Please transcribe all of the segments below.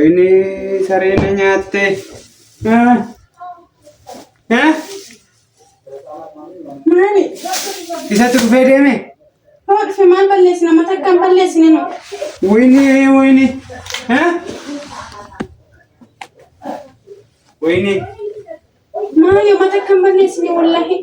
Wayne saree na nyaatte. Ah. Ah. Maali? Isatti dhufee deeme. Hoo dhufe maal balleessina? Mata akkam balleessine nu? Wayne wayne. Ah. Wayne. Maali mata akkam balleessine wallahi?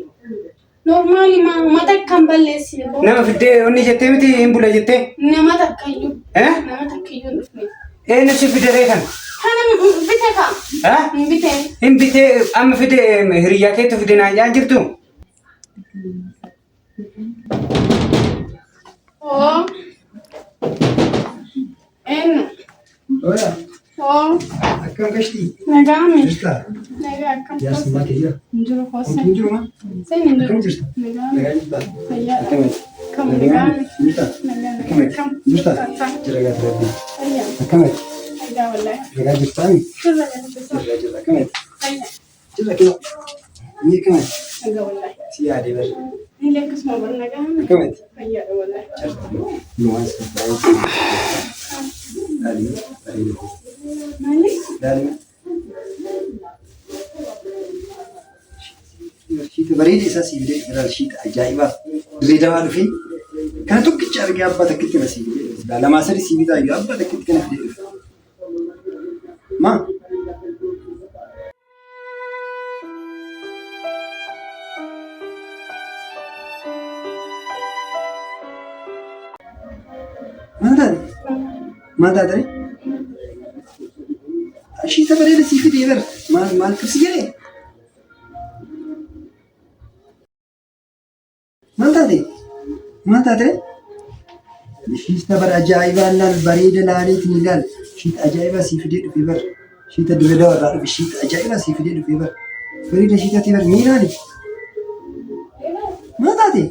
Normaali maa mata akkam balleessine? Nama fiddee onni jettee miti hin bula jettee. Nama takkayyuu. Eh? Nama takkayyuu hin dhufne. Eenyu si fide ree kana? Kana bite kaa? Ah? Hin bite. Hin bitee amma fide hiriyyaa keetu fide naan jaan jirtu. Oo. Eenyu? Oya, Oo. akkam gashtii? Nagaa mi? Jirta? Nagaa akkam? Jaarsummaa kee jira? Hin jiru Homtuu hoose. hin jiru maa? Seen hin Akkam jiru. jirta? Nagaa mi? Nagaa jirta? Fayyaadha. Akkam ati? Kam Nagaa nagaa mi? Jirta? Nagaa Akkam nagaa ati? kam? Jirta? Tata. Jira gaata rabbii. Fayyaa. Akkam ati? Nagaa wallahi. Nagaa jirtaa mi? Jirra galata. Jirra jirra. Akkam ati? Fayyaa. Jirra kee. Ni akkam ati? Nagaa wallahi. Si yaadee bara. Nilee akkasuma bar nagaa mi? Akkam ati? Fayyaadha wallahi. Jirta. Nu waan si baay'ee. Laalimi bareeda. Maali? Laalimi. Shiita bareeda isaa sii fidee dhufe laal shiita ajaa'ibaa dirree dawaa dhufee kana tokkicha argee abbaa takkitti kana sii fidee dhufe lamaa sadi sii bitaa iyyuu abbaa takkitti kana fidee dhufe. Maa? Maal taate? Maal taate? Shiita bareeda sii fidee bara maal maal si jedhee? Maal taate? Maal taate? Shiita bara ajaa'ibaa laal bareeda laaleetiin ilaal. Shiita ajaa'ibaa sii fidee dhufe bara. Shiita dirree irraa dhufe shiita ajaa'ibaa sii fidee dhufe bara. Bareeda shiitatii bara ni ilaali. Maal taate?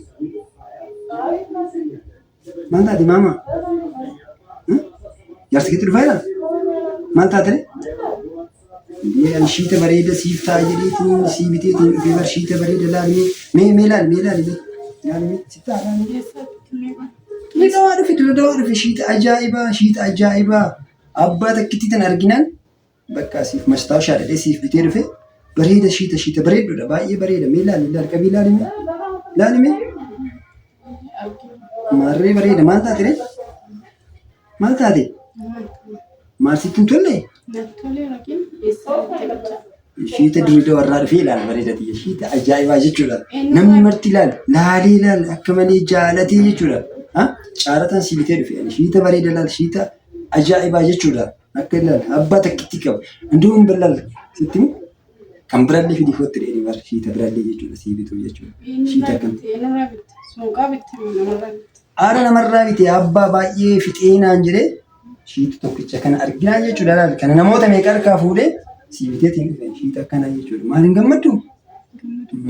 Maal taate maama? Jaarsi keetti dhufaa jira? Maal taate? Ani shiita bareeda siif ta'a jedheetiin sii biteetiin dhufee bar shiita bareeda laali mee mee laali mee laali mee laali mee si ta'a laali mee. Dirree dawaa dhufe dirree dawaa dhufe shiita ajaa'ibaa shiita ajaa'ibaa abbaa takkitti tan arginaan bakka siif mastaawashaa dhadhee siif bitee dhufe bareeda shiita shiita bareedduudha baay'ee bareeda mee laali laali qabii laali mee laali mee maarree bareeda maal taate ree maal taate maal sitti hin tolle shiita dirree warraa dhufee ilaala bareeda tiyya shiita ajaa'ibaa jechuudha namni marti ilaala laalee ilaala akka malee jaalatee jechuudha caalataan si bitee dhufe shiita bareeda laal shiita ajaa'ibaa jechuudha. Akka ilaali abbaa takkitti qaba. Hunduu hin laal sitti himu kan birallee fidii kootti dheedhii bara shiita birallee jechuudha sii bituu jechuudha. Shiita kan Eenyurraa bitte? Suuqaa bitte moo namarraa bitte? haadha namarraa bite abbaa baay'ee fixee naan jedhee shiita tokkicha kana arginaa jechuudha laal kana namoota meeqa harkaa fuudhee sii biteetiin dhufe shiita akkana jechuudha. Maal hin gammaddu?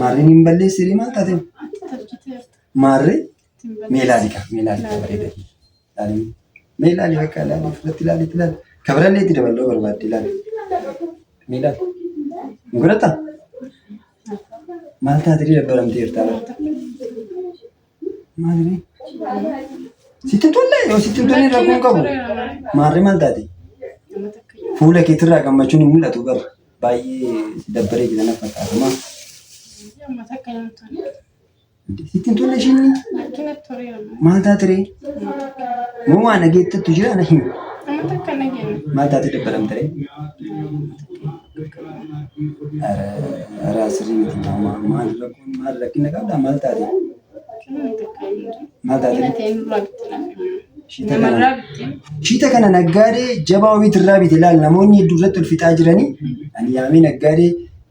Maarreen hin balleessire maal taate? Ati tarjiteerta. Maarree mee ilaali kaa mee ilaali kaa bareeda. Ilaali. Mee ilaali bakka ilaali ofirratti ilaali ilaali. Kabirallee itti dabaluu barbaadde ilaali. Mee ilaali. Hin godhataa? Maal taatee dabbaramteerta bara? Maal ree? Sitti hin tolle yoo sitti hin tolle rakkoo hin qabu. Maarree maal taate? Fuula keetirraa gammachuun hin mul'atu bara. Baay'ee si dabbaree jira na fakkaata. Maa? Sitti hin tolle ishiin Lakkina toreera. maal taate ree? Moo waa nageettattu jira na himi. Nama takka nageenya. Maal taate dabbaramte ree? Ara sirrii miti maal maal rakkoon maal rakkina qabda maal taate? Nama takka hin jiru. Maal taate Rakkina ree? ta'e nurraa bitte naaf himu. Shiita kana Namarraa bitte. Shiita kana naggaadee jabaa ofiitirraa bite laal namoonni hedduu irratti ol fixaa jiranii ani yaamee naggaadee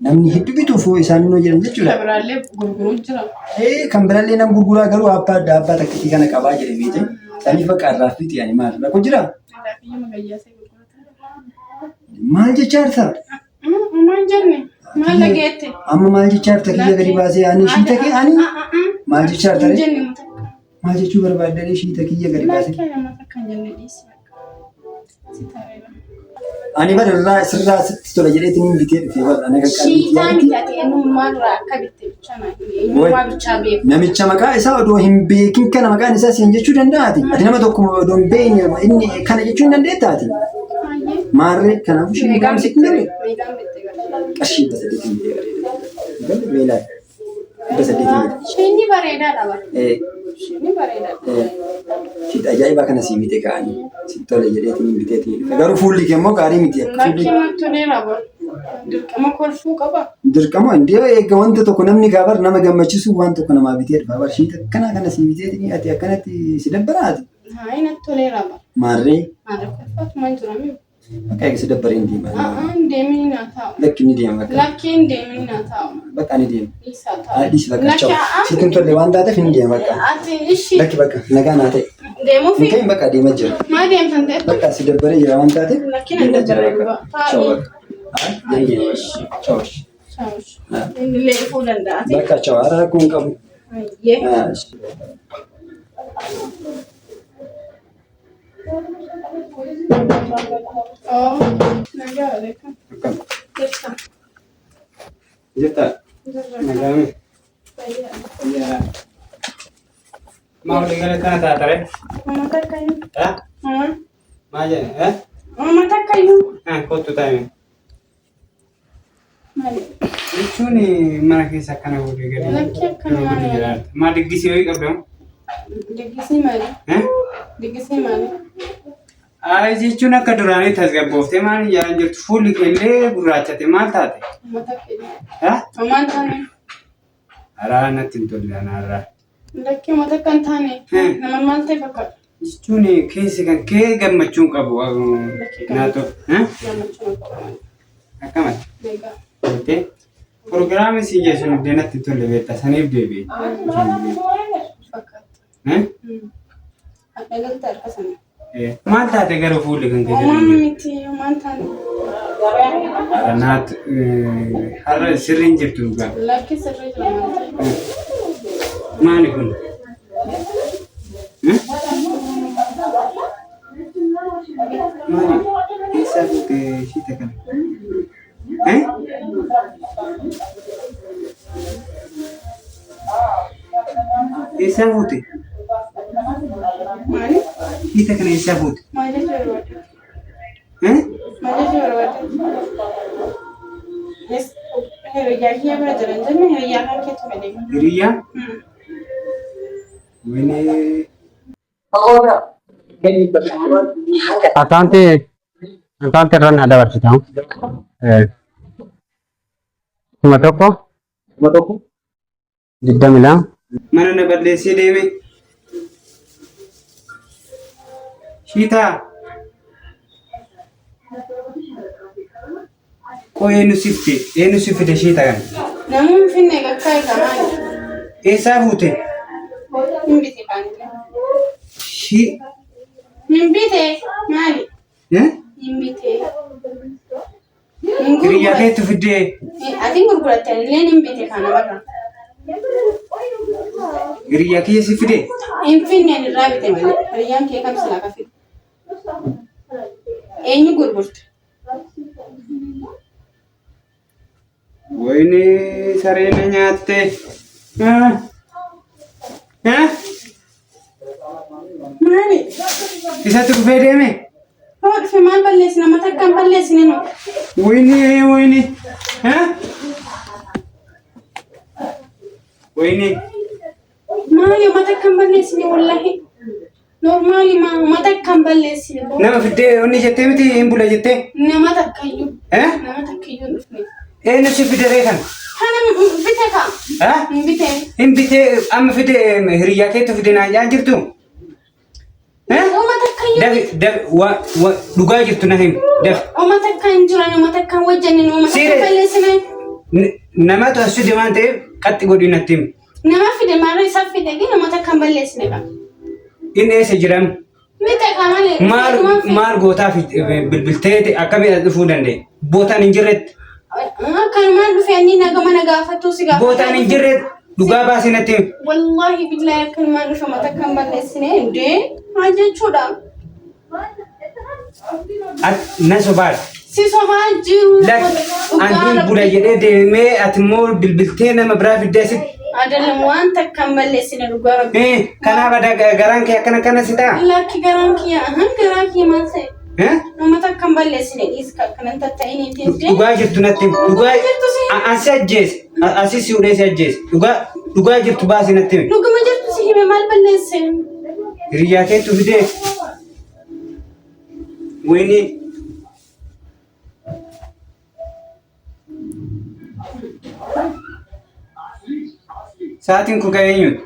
namni hedduu bituuf hoo isaan noo jedhan jechuudha. Kan biraallee gurguruu jira. Ee kan birallee nan gurguraa garuu abbaa adda abbaa takkitii kana qabaa jedhe beete. Saniif bakka irraa fixi ani maal rakkoo jira? Kanaafiyyu magayyaasee gurgurata. Maal jechaa jirta? Maal jenne? Maal dhageette? Amma maal jechaa jirta kiyya gadi baasee ani shiita kee ani maal jechaa jirta Hin ree? jenne mutakka. Maal jechuu barbaaddanii shiita kiyya gadi baasee? Lakkee nama takka hin jenne dhiisi. Si tareera. Ani bara irraa sirraa sitti tola jedheetiin hin bitee dhufe bara ana qaqqabbii Shiitaa kiyyaatti. miti ati eenyummaa irraa akka bitte bichaa naa himi. Eenyummaa bichaa beeku. Namicha maqaa isaa odoo hin beekin kana maqaan isaa siin jechuu danda'aati. Ati nama tokko odoo hin beekne inni kana jechuu hin dandeettaati. Baay'ee. Maarree kanaafuu shiinni Meeqaan waan sitti bitte? hin tolle. Meeqaan bitte garuu? Qarshii 800 bitee bareeda. Galle mee ilaali. 800 bite. Isheenni bareedaadha bara. Eh, Isheenni bareedaadha. eh. Shiita ajaa'ibaa kana sii bitee ka'anii sitti tole jedheetiin biteetiin dhufe. Garuu fuulli kee immoo gaarii miti. Akka Lakki fuulli natti toleera bara. Dirqama kolfuu qaba. dirqama indee eegga wanta tokko namni gaabar nama gammachiisu waan tokko namaa bitee dhufa. Bar shiita akkanaa kana sii biteetiin ati akkanatti si dabbaraa ati. Haa natti toleera bara. Maarree Maal kolfaatuma hin jirami. bakka eega si dabbaree hin deema. A'aa hin deemin naa taa'u. Lakki ni deema bakka. Lakki hin deemin naa taa'u. Bakka ni deema. Dhiisaa taa'u. Dhiisi bakka Lakki chawu. a'aa. Sitti hin tolle waan taateef hin deema bakka. Ati ishii Lakki bakka nagaa naa ta'e. deemuufi Hin ka'in bakka deema jira. maa deemtan ta'e? Bakka si dabbaree jira waan taateef. Lakki nan deema jira dabbaree bakka. dhugaa. Chawu Taa'ii. bakka. Haa deema bakka. Chawu. Chaawush. Inni illee dhufuu danda'a. Bakka chawu hara rakkoo hin qabu. Ayyee. Haa. Oo. Nagaa waleekum. Akkam. Jirta. Jirta. Jirra. Nagaame. Fayyaa. Fayyaa. Maa walii galee kana taatare? Uummata akkayyuu. Ha? Uummata. Maa jedhe? Eh? Uummata akkayyuu. Ha, kottu taa'ime. Maali? Jechuun mana keessa akkana walii galee. Lakki akkana maali? Jiraata. Maa diggisii wayii qabdamu? Diggisii maali? Eh? Diggisii maali? Ay jechuun akka duraanii tasgabbooftee maal ijaan jirtu fuulli kee illee gurraachate maal taate? Uummata akkayyuu. Ha? Uumaan taane. Haraa natti hin tolle anaarraa. Lakki uummata akka hin taane. Hmm. Nama maal ta'e fakkaata? Jechuun keessi kan kee gammachuun qabu. Naatoo. Eh? Gammachuu hin qabu maali? Akkamatti? Beekaa. Jettee Proogiraamii siin jechuun iddoo natti hin tolle beekta saniif deebi'e. Fakkaata. Eh? Hadha galta harka sana. Eh, Maal taate garuu fuulli kan kee Uumaan jedhamu? miti uumaan taane. Naat har'a sirriin jirtu dhugaa. Lakki sirrii jira maal ta'e? Maali kun? Eh? Maali? Eessaa fuute shiita kana? Eh? Eessaa fuute? Maali? Shiita kana eessaa fuute? Maal jechuu barbaadde? Eh? Maal jechuu barbaadde? Yes, hiriyyaa kiyya bira jiran jenne hiriyyaa kan keetu fedhe. Hiriyyaa? Wayne Akaantii irra na dabarsita. 1000 22 mana na balleessee deeme. Shiitaa. Qoy eenyu si fide? Eenyu si fide shiita kana? Namni hin finne kakkaa egaa maali? Eessaa fuute? Hin bite kaanillee. Shii. Hin bite maali? Eh? Hin bite. Hin Hiriyyaa gurguratte. keetu fiddee. Ati hin gurguratte anillee hin bite kana barra. Hiriyyaa kiyya si fide. Hin finne ani irraa bite malee. Hiriyyaan kee kam silaa ka fide? Eenyu gurgurte? Wayne saree na nyaatte. Ah. Eh? Maali? Isatti kufee deeme? Hoo dhufe maal balleessina? Mata akka hin balleessine nu. Wayne wayne. Eh? Wayne. Maali mata akka hin balleessine wallahi. Normaali maa mata akka hin balleessine. Nama fiddee onni jettee miti hin bula jettee? Nama takkayyuu. Eh? Nama takkayyuu hin dhufne. Eenyu si fide ree kana? Kana bite kaa. Eh? Hin bite. Hin bitee amma fide hiriyyaa keetu fide naan jaan jirtu? Eh? Uummata akkayyuu. Dafi dafi wa wa dhugaa jirtu na himi dafi. Uummata akka hin jiran uummata akka hin hojjenne uummata akka Siire. balleessine. Namatu as fide waan ta'eef qaxxi godhii natti himi. Nama fide maarra isa fide gi namoota akka hin balleessine qaba. Inni eessa jiram? Mite kaa malee. Maal maal gootaa fi bilbiltee akkamii as dhufuu danda'e? Bootaan hin jirretti. Akkanumaan dhufe inni naga mana gaafatu si gaafatu. Bootaan hin jirretti dhugaa baasii natti himi. Wallaahi billaahi akkanumaan dhufe uummata akka hin balleessine indee maal jechuudha? Ati na sobaadha. Si sobaa jiru. Lakki ani hin bula jedhee deemee ati immoo bilbiltee nama biraa fiddee asitti. Adalam waan takka hin balleessine dhugaa rabbi. Eh, kanaaf ada garaan kee akkana akkana si ta'a. Lakki garaan kiyya ahan garaan kiyya maal ta'e? Eh? Uummata akka akka hin balleessine dhiis kanan tatta'iniitiin jee. Dhugaa jirtu natti himi. Dhugaa jirtu si Asi ajjeese. Asi si hudhee si ajjeese. Dhugaa dhugaa jirtu baasi natti himi. Dhuguma jirtu si hime maal balleesse? Hiriyyaa keetu fidee. Wayinii. Sa'aatiin kun kan eenyuti?